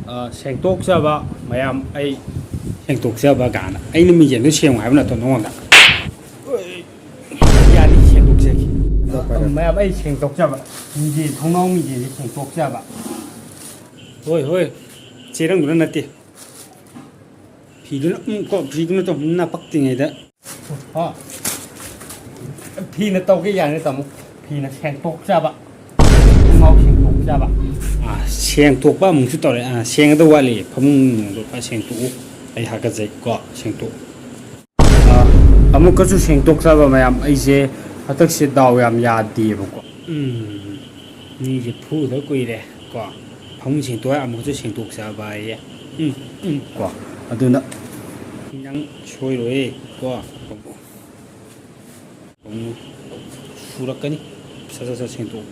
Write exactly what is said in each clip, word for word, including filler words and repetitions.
ꯑ, ꯁꯦꯡꯗꯣꯛꯆꯕ ꯃꯌꯥꯝ, ꯑꯩ ꯁꯦꯡꯗꯣꯛꯆꯕ ꯀꯥꯏꯅ꯫ ꯑꯩꯅ ꯃꯤꯡꯖꯦꯜꯗꯣ ꯁꯦꯡꯉꯨ ꯍꯥꯏꯕ ꯅꯠꯇ꯭ꯔꯣ ꯅꯉꯣꯟꯗ? ꯌꯥꯅꯤ, ꯁꯦꯡꯗꯣꯛꯆꯒꯦ꯫ ꯑ, ꯃꯌꯥꯝ, ꯑꯩ ꯁꯦꯡꯗꯣꯛꯆꯕ꯫ ꯃꯤꯡꯖꯦꯜ, ꯊꯣꯡꯅꯥꯎ ꯃꯤꯡꯖꯦꯜꯁꯦ ꯁꯦꯡꯗꯣꯛꯆꯕ꯫ ꯍꯣꯏ, ꯍꯣꯏ꯫ ꯆꯦꯔꯪꯗꯨꯅ ꯅꯠꯇꯦ꯫ ꯐꯤꯗꯨꯅ, ꯎꯝ, ꯀꯣ, ꯐꯤꯗꯨꯅ ꯇꯧ, ꯅꯄꯛꯇ꯭ꯔꯤꯉꯩꯗ꯫ ꯍꯣ꯫ ꯐꯤꯅ ꯇꯧꯒꯦ ꯌꯥꯅꯤ, ꯇꯥꯃꯣ꯫ ꯐꯤꯅ ꯁꯦꯡꯗꯣꯛꯆꯕ꯫ ꯊꯣꯡꯅꯥꯎ ꯁꯦꯡꯗꯣꯛꯆꯕ꯫ ꯑꯥ, ꯁꯦꯡꯗꯣꯛꯄ ꯑꯃꯨꯛꯁꯨ ꯇꯧꯔꯦ꯫ ꯑꯥ, ꯁꯦꯡꯒꯗꯧ ꯋꯥꯠꯂꯤ꯫ ꯐꯃꯨꯡꯗꯣ ꯈꯔ ꯁꯦꯡꯗꯣꯛꯎ꯫ ꯑꯩ ꯍꯥꯀꯠꯆꯩ ꯀꯣ, ꯁꯦꯡꯗꯣꯛꯎ꯫ ꯑꯥ, ꯑꯃꯨꯛꯀꯁꯨ ꯁꯦꯡꯗꯣꯛꯆꯕ ꯃꯌꯥꯝ꯫ ꯑꯩꯁꯦ ꯍꯟꯗꯛꯁꯦ ꯗꯥꯎ ꯌꯥꯝ ꯌꯥꯗꯦꯕꯀꯣ꯫ ꯎꯝ, ꯃꯤꯁꯦ ꯐꯨꯗ ꯀꯨꯏꯔꯦ ꯀꯣ꯫ ꯐꯃꯨꯡ ꯁꯦꯡꯗꯣꯛꯑ ꯑꯃꯨꯛꯁꯨ ꯁꯦꯡꯗꯣꯛꯆꯕ ꯍꯥꯏꯌꯦ꯫ ꯎꯝ, ꯎꯝ, ꯀꯣ꯫ ꯑꯗꯨꯅ ꯅꯪ ꯁꯣꯏꯔꯣꯏ ꯀꯣ꯫ ꯑꯃꯨꯛ ꯁꯨꯔꯛꯀꯅꯤ꯫ ꯁꯠ ꯁꯠ ꯁꯠ ꯁꯦꯡꯗꯣꯛ꯫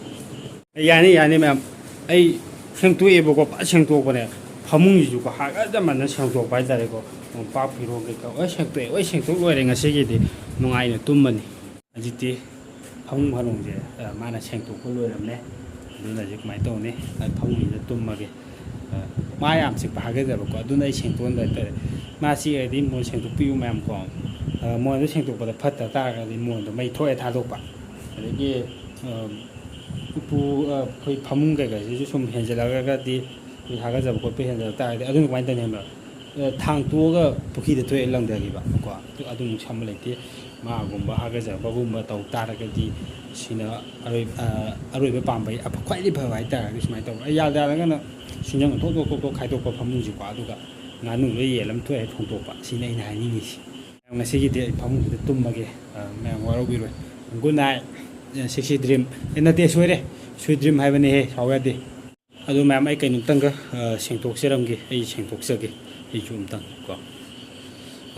ꯌꯥꯅꯤ, ꯌꯥꯅꯤ ꯃꯌꯥꯝ꯫ ꯑꯩ ꯁꯦꯡꯗꯣꯛꯑꯦꯕꯀꯣ, ꯐꯖ ꯁꯦꯡꯗꯣꯛꯄꯅꯦ꯫ ꯐꯃꯨꯡꯁꯤꯁꯨꯀꯣ, ꯍꯥꯒꯠꯆꯃꯟꯗꯅ ꯁꯦꯡꯗꯣꯛꯄ ꯍꯥꯏꯇꯥꯔꯦꯀꯣ꯫ ꯃꯣꯝꯄꯥꯛ ꯐꯤꯔꯣꯜ ꯀꯩꯀꯥ ꯂꯣꯏ ꯁꯦꯡꯗꯣꯛꯑꯦ꯫ ꯂꯣꯏ ꯁꯦꯡꯗꯣꯛ ꯂꯣꯏꯔꯦ꯫ ꯉꯁꯤꯒꯤꯗꯤ ꯅꯨꯡꯉꯥꯏꯅ ꯇꯨꯝꯃꯅꯤ꯫ ꯍꯧꯖꯤꯛꯇꯤ ꯐꯃꯨꯡ ꯐꯥꯅꯨꯡꯁꯦ, ꯑ, ꯃꯥꯅ ꯁꯦꯡꯗꯣꯛꯄ ꯂꯣꯏꯔꯝꯃꯦ꯫ ꯑꯗꯨꯅ ꯍꯧꯖꯤꯛ ꯀꯃꯥꯏꯅ ꯇꯧꯅꯤ? ꯑꯩ ꯐꯃꯨꯡꯁꯤꯗ ꯇꯨꯝꯃꯒꯦ꯫ ꯑ, ꯃꯥ ꯌꯥꯝ ꯆꯤꯛꯄ ꯍꯥꯒꯠꯆꯕꯀꯣ, ꯑꯗꯨꯅ ꯑꯩ ꯁꯦꯡꯗꯣꯛꯍꯟꯕ ꯍꯥꯏꯇꯥꯔꯦ꯫ ꯃꯥ ꯆꯤꯛꯑꯗꯤ ꯃꯣꯟ ꯁꯦꯡꯗꯣꯛꯄꯤꯌꯨ ꯃꯌꯥꯝ ꯀꯣ꯫ ꯑ, ꯃꯣꯟꯗꯣ ꯁꯦꯡꯗꯣꯛꯄꯗ ꯐꯠꯇ ꯇꯥꯔꯒꯗꯤ ꯃꯣꯟꯗꯣ ꯃꯩ ꯊꯣꯛꯑꯦ ꯊꯥꯗꯣꯛꯄ꯫ ꯑꯗꯒꯤ, ꯑ, ꯎꯄꯨ, ꯑ, ꯑꯩꯈꯣꯏ ꯐꯃꯨꯡ ꯀꯩꯀꯥꯁꯤꯁꯨ ꯁꯨꯝ ꯍꯦꯟꯖꯜꯂꯛꯑꯒꯗꯤ ꯑꯩꯈꯣꯏ ꯍꯥꯒꯠꯆꯕ ꯈꯣꯠꯄ ꯍꯦꯟꯖꯜꯂꯛ ꯇꯥꯔꯒꯗꯤ ꯑꯗꯨꯅ ꯀꯃꯥꯏꯅ ꯇꯧꯅꯤ ꯍꯥꯏꯕ? ꯑ, ꯊꯥꯡ ꯇꯣꯛꯑꯒ ꯄꯨꯈ꯭ꯔꯤꯗ ꯊꯣꯛꯑꯦ ꯂꯪꯊꯈꯤꯕ ꯀꯣ꯫ ꯑꯗꯨ, ꯑꯗꯨꯃꯨꯛ ꯁꯝꯕ ꯂꯩꯇꯦ꯫ ꯃꯥꯒꯨꯝꯕ ꯍꯥꯒꯠꯆꯕꯒꯨꯝꯕ ꯇꯧ ꯇꯥꯔꯒꯗꯤ ꯁꯤꯅ ꯑꯔꯣꯏ-, ꯑ, ꯑꯔꯣꯏꯕ ꯄꯥꯝꯕꯩ ꯑꯐ-, ꯈ꯭ꯋꯥꯏꯗꯒꯤ ꯐꯕ ꯍꯥꯏꯇꯥꯔꯒꯗꯤ ꯁꯨꯃꯥꯏꯅ ꯇꯧꯕ꯫ ꯑꯩ ꯌꯥꯗ ꯌꯥꯗ꯭ꯔꯒꯅ ꯁꯤꯡꯖꯪ ꯊꯣꯛ ꯊꯣꯛ ꯊꯣꯛ ꯊꯣꯛ ꯈꯥꯏꯗꯣꯛꯄ ꯐꯃꯨꯡꯁꯤꯀꯣ꯫ ꯑꯗꯨꯒ ꯉꯥꯅꯨ ꯂꯣꯏ ꯌꯦꯜꯂꯝ ꯊꯣꯛꯑꯦ ꯊꯣꯡꯗꯣꯛꯄ꯫ ꯁꯤꯅꯤ ꯑꯩꯅ ꯍꯥꯏꯅꯤꯡꯉꯤꯁꯤ꯫ ꯉꯁꯤꯒꯤꯗꯤ ꯑꯩ ꯐꯃꯨꯡꯁꯤꯗ ꯇꯨꯝꯃꯒꯦ꯫ ꯑ, ꯃꯌꯥꯝ ꯋꯥꯔꯧꯕꯤꯔꯣꯏ꯫ Good night꯫ ꯑ, sexy dream꯫ ꯑꯦ, ꯅꯠꯇꯦ, ꯁꯣꯏꯔꯦ꯫ Sweet dream ꯍꯥꯏꯕꯅꯦꯍꯦ, ꯁꯥꯎ ꯌꯥꯗꯦ꯫ ꯑꯗꯨ ꯃꯌꯥꯝ, ꯑꯩ ꯀꯩꯅꯣꯝꯇꯪꯒ, ꯑ, ꯁꯦꯡꯗꯣꯛꯆꯔꯝꯒꯦ꯫ ꯑꯩ ꯁꯦꯡꯗꯣꯛꯆꯒꯦ꯫ ꯑꯩꯁꯨ ꯑꯝꯇꯪ ꯀꯣ꯫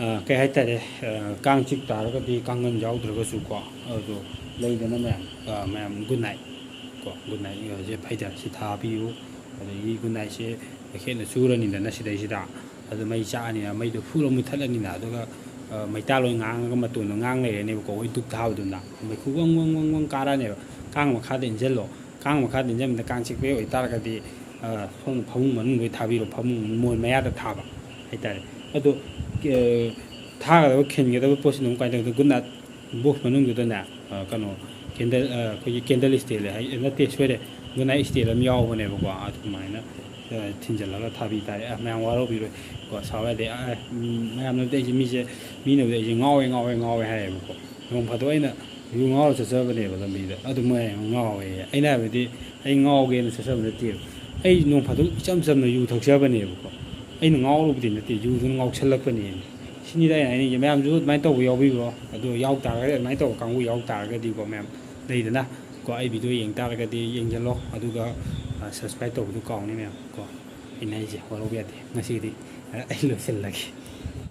ꯑ, ꯀꯩ ꯍꯥꯏꯇꯥꯔꯦ, ꯑ, ꯀꯥꯡ ꯆꯤꯛ ꯇꯥꯔꯒꯗꯤ ꯀꯥꯡꯒꯟ ꯌꯥꯎꯗ꯭ꯔꯒꯁꯨ ꯀꯣ, ꯑꯗꯣ ꯂꯩꯗꯅ ꯃꯌꯥꯝ, ꯑ, ꯃꯌꯥꯝ good night ꯀꯣ, good night ꯁꯦ ꯐꯩꯗꯅ ꯁꯤ ꯊꯥꯕꯤꯌꯨ꯫ ꯑꯗꯒꯤ good night ꯁꯦ ꯃꯩꯈꯦꯠꯅ ꯆꯨꯔꯅꯤꯗꯅ ꯁꯤꯗꯩꯁꯤꯗ꯫ ꯑꯗꯨ ꯃꯩ ꯆꯥꯛꯑꯅꯤꯅ ꯃꯩꯗꯣ ꯐꯨꯔ ꯃꯨꯠꯊꯠꯂꯅꯤꯅ꯫ ꯑꯗꯨꯒ, ꯑ, ꯃꯩꯇꯥꯟ ꯑꯣꯏꯅ ꯉꯥꯡꯉꯒ ꯃꯇꯣꯟꯗꯣ ꯉꯥꯡ ꯂꯩꯔꯅꯦꯕꯀꯣ, ꯑꯩꯈꯣꯏ ꯙꯨꯞ ꯊꯥꯕꯗꯨꯅ꯫ ꯃꯩꯈꯨ ꯋꯪ ꯋꯪ ꯋꯪ ꯋꯪ ꯀꯥꯔꯛꯑꯅꯦꯕ꯫ ꯀꯥꯡ ꯃꯈꯥꯗ ꯏꯟꯁꯤꯜꯂꯣ꯫ ꯀꯥꯡ ꯃꯈꯥꯗ ꯏꯟꯁꯤꯟꯕꯗ ꯀꯥꯡ ꯆꯤꯛꯄ ꯑꯣꯏꯇꯥꯔꯒꯗꯤ, ꯑ, ꯁꯣꯝꯅ ꯐꯃꯨꯡ ꯃꯅꯨꯡꯗ ꯊꯥꯕꯤꯔꯣ, ꯐꯃꯨꯡ ꯃꯣꯟ ꯃꯌꯥꯗ ꯊꯥꯕ ꯍꯥꯏꯇꯥꯔꯦ꯫ ꯑꯗꯣ, ꯑ, ꯊꯥꯒꯗꯕ, ꯈꯤꯟꯒꯗꯕ ꯄꯣꯠꯁꯤꯅ ꯑꯃꯨꯛ ꯀꯃꯥꯏꯅ ꯇꯧꯒꯦ? Good night box ꯃꯅꯨꯡꯗꯨꯗꯅꯦ, ꯑ, ꯀꯩꯅꯣ, candle, ꯑ, ꯑꯩꯈꯣꯏꯒꯤ candle stand ꯍꯥꯏ, ꯅꯠꯇꯦ, ꯁꯣꯏꯔꯦ, good night stand ꯑꯃ ꯌꯥꯎꯕꯅꯦꯕꯀꯣ꯫ ꯑꯗꯨꯃꯥꯏꯅ, ꯑ, ꯊꯤꯟꯖꯜꯂꯒ ꯊꯥꯕꯤ ꯇꯥꯔꯦ꯫ ꯑ, ꯃꯌꯥꯝ ꯋꯥꯔꯧꯕꯤꯔꯣꯏ ꯀꯣ, ꯁꯥꯎ ꯌꯥꯗꯦ꯫ ꯑ, ꯎꯝ, ꯃꯌꯥꯝꯅꯕꯨꯗꯤ ꯑꯩꯁꯦ, ꯃꯤꯁꯦ, ꯃꯤꯅꯕꯨꯗꯤ ꯑꯩꯁꯦ ꯉꯥꯎꯋꯦ, ꯉꯥꯎꯋꯦ, ꯉꯥꯎꯋꯦ ꯍꯥꯏꯌꯦꯕꯀꯣ꯫ ꯅꯣꯡ ꯐꯥꯗꯣꯛ ꯑꯩꯅ ꯌꯨ ꯉꯥꯎꯔ ꯆꯠꯆꯕꯅꯦꯕ ꯂꯝꯕꯤꯗ꯫ ꯑꯗꯨ ꯃꯣꯏ ꯉꯥꯎꯋꯦ꯫ ꯑꯩꯅ ꯍꯥꯏꯕꯗꯤ ꯑꯩ ꯉꯥꯎꯒꯦꯅ ꯆꯠꯆꯕ ꯅꯠꯇꯦꯕ꯫ ꯑꯩ ꯅꯣꯡ ꯐꯥꯗꯣꯛ ꯏꯆꯝ ꯆꯝꯅ ꯌꯨ ꯊꯛꯆꯕꯅꯦꯕꯀꯣ꯫ ꯑꯩꯅ ꯉꯥꯎꯔꯨꯕꯗꯤ ꯅꯠꯇꯦ, ꯌꯨꯗꯨꯅ ꯉꯥꯎꯁꯜꯂꯛꯄꯅꯦꯕ꯫ ꯁꯤꯅꯤꯗ ꯑꯩꯅ ꯍꯥꯏꯅꯤꯡꯉꯤꯁꯦ꯫ ꯃꯌꯥꯝꯁꯨ ꯑꯗꯨꯃꯥꯏꯅ ꯇꯧꯕ ꯌꯥꯎꯕꯤꯕ꯭ꯔꯣ? ꯑꯗꯣ ꯌꯥꯎ ꯇꯥꯔꯒꯗꯤ, ꯑꯗꯨꯃꯥꯏꯅ ꯇꯧꯕ ꯀꯥꯡꯕꯨ ꯌꯥꯎ ꯇꯥꯔꯒꯗꯤꯀꯣ, ꯃꯌꯥꯝ ꯂꯩꯗꯅ ꯀꯣ, ꯑꯩ video ꯌꯦꯡ ꯇꯥꯔꯒꯗꯤ ꯌꯦꯡꯁꯤꯜꯂꯣ꯫ ꯑꯗꯨꯒ, ꯑ, subscribe ꯇꯧꯕꯗꯨ ꯀꯥꯎꯅꯤ ꯃꯌꯥꯝ ꯀꯣ꯫ ꯑꯩꯅ ꯍꯥꯏꯁꯦ ꯋꯥꯔꯧꯕ ꯌꯥꯗꯦ꯫ ꯉꯁꯤꯒꯤꯗꯤ, ꯑ, ꯑꯩ ꯂꯣꯏꯁꯤꯜꯂꯒꯦ꯫